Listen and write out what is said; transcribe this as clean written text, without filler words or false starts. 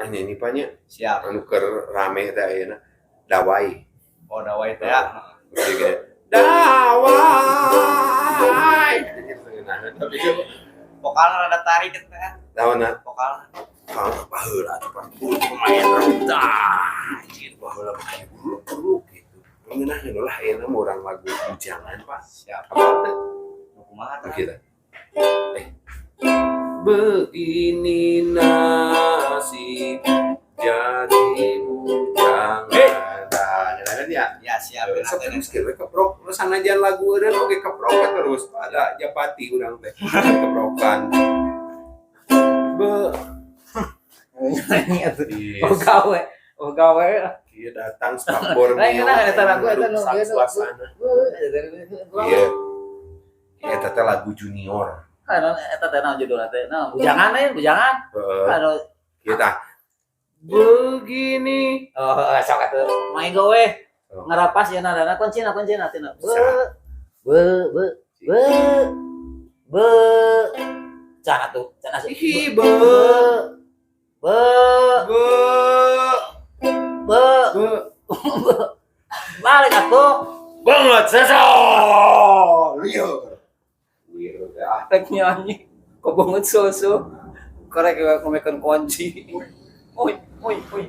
Ah, nyanyi nya. Siap. Anu keur rame teh ayeuna, Dawai. Oh, Dawai teh ya. Mesti gini, Dawai. Tapi Vokalnya rada tarik gitu ya. Naonna? Vokal. Kalau baheula atuh, Pak, pemain drum tah anjir, baheula mah kayak guru gitu. Ngeunah lah ayeuna mah urang lagu bujangan, Pak. Siap. Apa teh? Nu kumaha tah? Gitu. Begini nasib jadi bujangan. Nah, ngeunah ya. Ya, siap. Sok terus kieu we keprok, sanajan lagu eureun oge keprok terus pada japati urang teh keprokan. Be Nyanyi atuh. Yes. Oh gawe. Oh gawe. Ieu datang spakbor. Lain ngeunah eta lagu eta nu merusak ieu nu. Suasana. Iya. Eta teh lagu Junior. Kan eta teh naon judulna teh? Naon? Bujangan eh, bujangan. Heeh. Anu Kita begini. Oh, sok atuh. Main gawe. Oh. Ngarapas ya nadana, kuncina kuncina tina. Be Bisa. be be be be. Can atuh, can asup. Ih, be. Be be be be. Balik atuh. Banget seso. Lieur. Lieur teh ah. Rek nyanyi kok banget susu korek ngomekeun kunci. Uy, uy, uy.